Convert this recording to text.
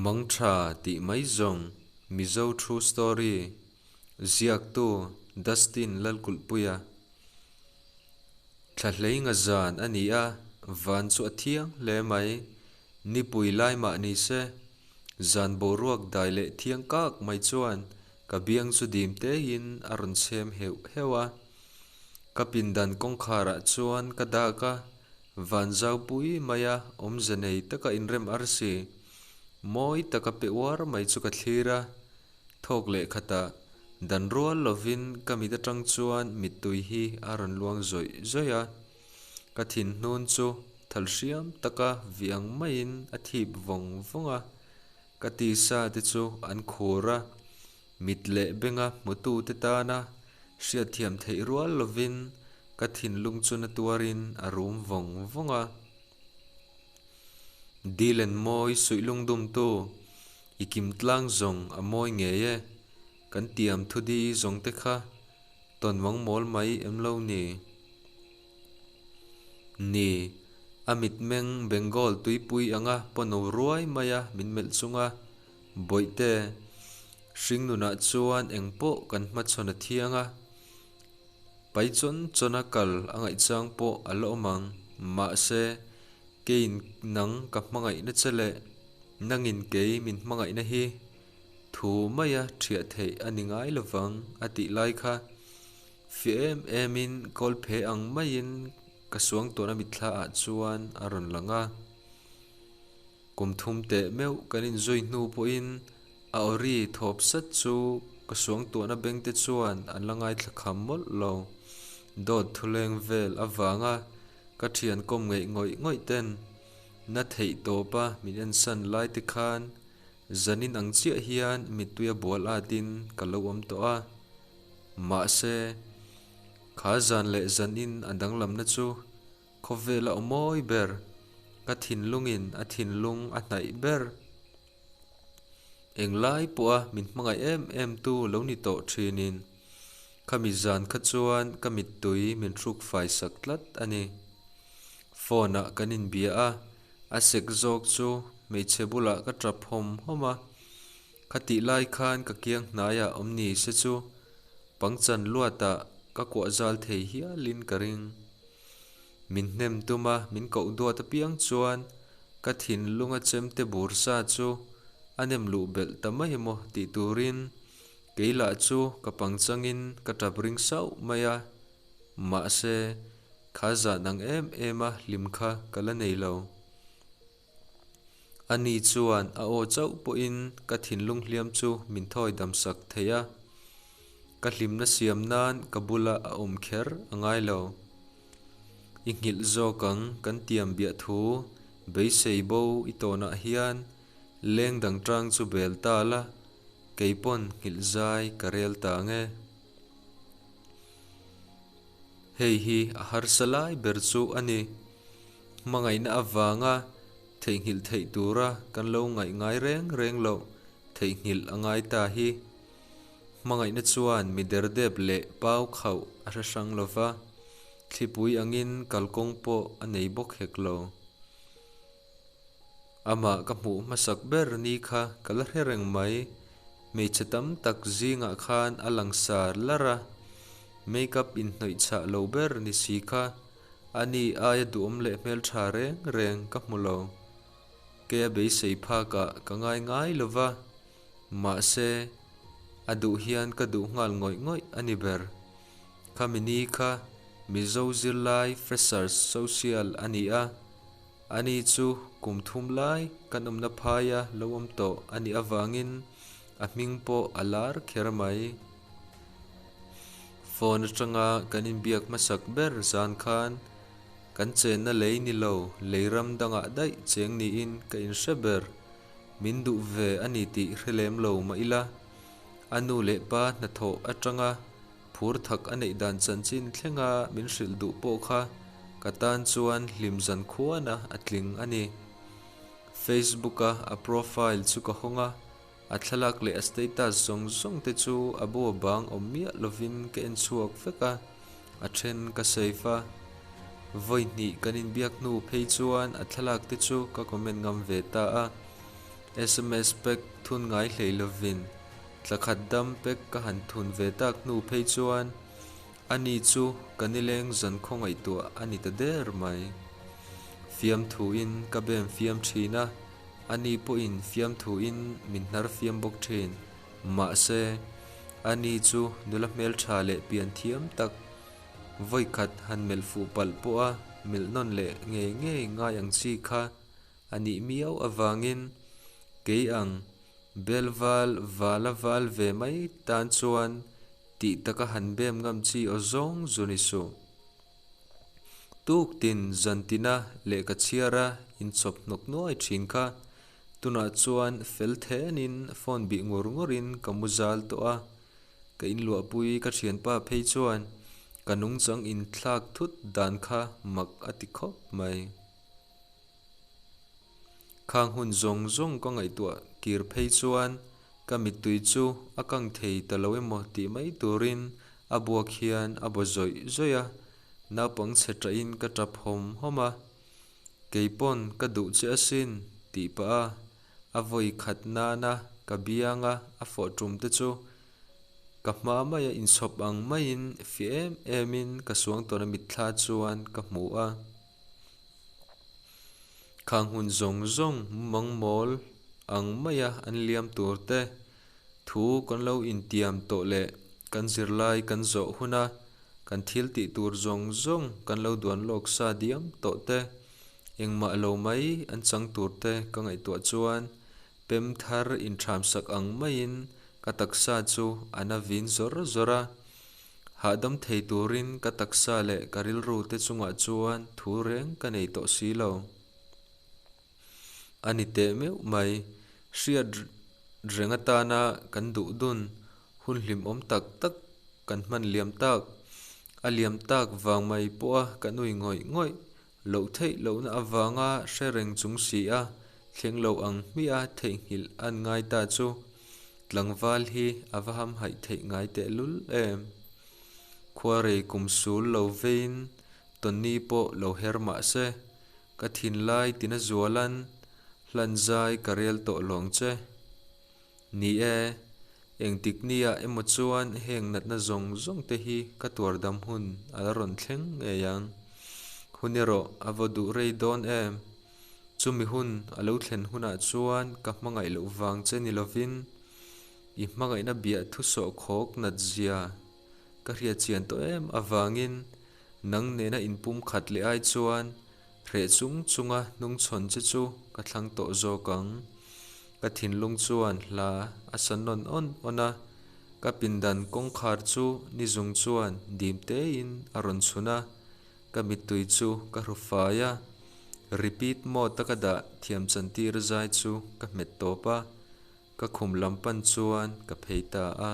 Mangtha tih mai zawng Mizo True Story ziaktu Dustin Lalkulhpuia Thla hleinga zan a ni a, van chu a thiang hle mai. Nipui lai mah ni se, zan boruak dai leh thiang kak mai chuan ka biang chu dim tein a rawn chhem heuh heuh a. Ka pindan kawngkharah chuan ka dak a, van zaupui maia awmze nei taka inrem arsi mawi taka pe uar mai chu ka thlir a. Thawk leh khatah dan rual lovin ka mit atang chuan mittui hi a rawn luang zawih zawih a. Ka thinhnun chu thal hriam taka vih ang maiin a thip vawng vawng a. Ka tisa te chu an khur a, mit leh benga hmutute tana hriatthiam theih rual lovin ka thinlung chu na tuarin a rum vawng vawng a. Dylan mawi suih lungdumtu i kim tlang zawng a mawi ngei e, kan tiam thudi zawng te kha tawnmang mawl mai em lo ni? Ni, a mitmeng Bengal tuipui anga pawno ruai maia min melh chunga Bawihte, hringnunah chuan engpawh kan hmachhawn a thiang a, Pai chawn chawna kal a ngaihchang pawh a la awm ang. Mahse, keiin nang ka hmangaihna che leh nangin kei min hmangaihna hi thu maia ṭhiah theih a ni ngai lovang a tih lai kha fiah em emin kawl phe ang maiin ka suangtuahna mitthla ah chuan a rawn lang a. Kum thum teh meuh kan inzui hnu pawhin a awri thawp sat chu ka suangtuahna bengte chuan an la ngaithla kham mawlh lo. Dawt thuleng vel avanga ka thian kawm ngeih ngawih ngawih ten na theih tawpa min ensan lai te khan zanin ang chiah hian mittui a bual atin ka lo awm tawh a. Mahse, kha zan leh zanin a danglamna chu Khawvel a awmawi ber, ka thinlungin a thinlung a hnaih ber. Englai pawha min hmangaih em em tu lo ni tawh thinin khami zan kha chuan ka mittui min hruk fai sak tlat a ni. Phone ah kan inbia a, a sek zawk chu hmeichhe bulah ka tap hawm hawm a. Khatih lai khan ka kiang hnaiah awm ni se chu pangchan luatah ka kuah zal thei hialin ka ring. Min hnem tum a, min koh duat apiang chuan ka thinlunga chemte bur sa chu a nem luh belh ta mai emaw tih turin kei lah chu ka pangchangin ka tap ring sauh mai a, mahse kha zan ang em em a hlim kha ka la nei lo. Ani chuan a aw chauh pawhin ka thinlung hliam chu min thawi dam sak thei a, ka hlimna siam nan ka bula a awm kher a ngai lo. I nghilh zawk ang kan tiam biah thu beisei bo i tawnah hian leng dang tang chu bel ta la, kei pawn nghilh zai ka rel ta ang e. Hei hi a harsa lai ber chu a ni. Hmangaihna avanga theihnghilh theih tura kan lo ngaih ngai reng reng loh theihnghilh a ngai ta hi. Hmangaihna chuan mi derdep leh pau khauh a hre hrang lo va, thlipui angin kalkawng pawh a nei bawk hek lo. Amah ka hmuh hmasak ber ni kha ka la hre reng mai. Hmeichhe tam tak zingah khan a langsar lar a, make-up inhnawih chhah lo ber ni si kha ani aia duhawm leh hmeltha reng reng ka hmu lo. Kei a beisei phakah ka ngai ngai lo va, mahse a duh hian ka duh nghal ngawih ngawih a ni ber. Khami ni kha Mizo zirlai Freshers Social a ni a. Ani chu kum thum lai kan awmna phaia lo awm tawh a nih avangin a hming pawh a lar kher mai. Phone atanga kan inbiak hmasak ber zan khan kan chenna lei ni lo lei ram dangah daih cheng niin ka inhre ber. Min duh ve a ni tih hre lem lo mah ila, a nu leh pa hnathawh atanga Phur thak a neih dan chanchin thlenga min hrilh duh pawh kha ka tan chuan hlim zan khuana a tling a ni. Facebook-a a profile chu ka hawng a, a thlalak leh a status zawng zawng te chu a bo a bang awm miah lovin ka en chhuak vek a, a then ka save a. Vawi hnih kan inbiak hnu phei chuan a thlalak te chu ka comment ngam ve ta a. Sms pack thun ngai hlei lovin thla khat dam pack ka han thun ve tak hnu phei chuan ani chu ka nileng zan khawngaihtuah a ni ta der mai. Fiamthuin ka bem fiam thin a, ani pawhin fiamthuin min hnar fiam bawk thin. Mahse, ani chu nula hmeltha leh pian thiam tak vawikhat han melh fuh palh pawha melh nawn leh ngei ngei ngai ang chi kha a nih miau avangin kei ang Belval vala val ve mai tan chuan tih taka han bem ngam chi aw zawng zu ni suh. Tuk tin zan tina lehkha chhiara inchawp hnawk nuai thin kha tunah chuan fel thenin phone bih ngur ngurin ka mu zal tawh a, ka inluahpui ka thianpa phei chuan ka nungchang inthlak thut dan kha mak a ti khawp mai. Khang hun zawng zawng ka ngaihtuah kir phei chuan ka mittui chu a kang thei ta lo emaw tih mai turin a buak hian a baw zawih zawih a, naupang chhe ṭahin ka ṭap hawm hawm a, Kei pawn ka duh che asin tih pah a, a vawi khat nana ka bianga a fawh ṭum te chu ka hma maia inchhawp ang maiin fiah em emin ka suangtuahna mitthla chuan ka hmu a. Khang hun zawng zawng mumang mawl ang maia an liam tur te, thu kan lo intiam tawh leh kan zirlai kan zawh huna kan thil tih tur zawng zawng kan lo duan lawk sa diam tawh te, engmah lo mai an chang tur te ka ngaihtuah chuan pem thar inthramsak ang maiin ka taksa chu a na vin zawr zawr a. Hahdam thei turin ka taksa leh ka rilru te chungah chuan thu reng ka nei tawh si lo. A ni teh meuh mai, hriat reng atana kan duh dun hun hlimawm tak tak kan hman liam tak, a liam tak vang mai pawha kan ui ngawih ngawih loh theih lohna avanga hre reng chung si a, thleng lo ang hmiah theihnghilh an ngai ta chu tlangval hi a va hamhaih theih ngai tehlul em? Khuarei kum sul lo veiin Tony pawh lo her mah se, ka thinlai tina zualan hlan zai ka rel tawh lawng che. Ni e, engtik nia emaw chuan heng natna zawng zawng te hi ka tuar dam hun a la rawn thleng ngei ang. Hun erawh a vaw duh rei dawn em? Chumi hun a lo thlen hunah chuan ka hmangaih loh vang che ni lovin i hmangaihna biah thu sawhkhawk nat zia ka hriat chian tawh em avangin nang nena inpum khat leh ai chuan Hreh chung chunga hnungchhawn che chu ka thlang tawh zawk ang. Ka thinlung chuan hla a sa nawn awn awn a, ka pindan kawngkhar chu nizung chuan dim tein a rawn chhun a, ka mittui chu ka hru fai a, repeat mode a ka dah thiam chantir zai chu ka hmet tawp a, ka khum lam pan chuan ka phei ta a.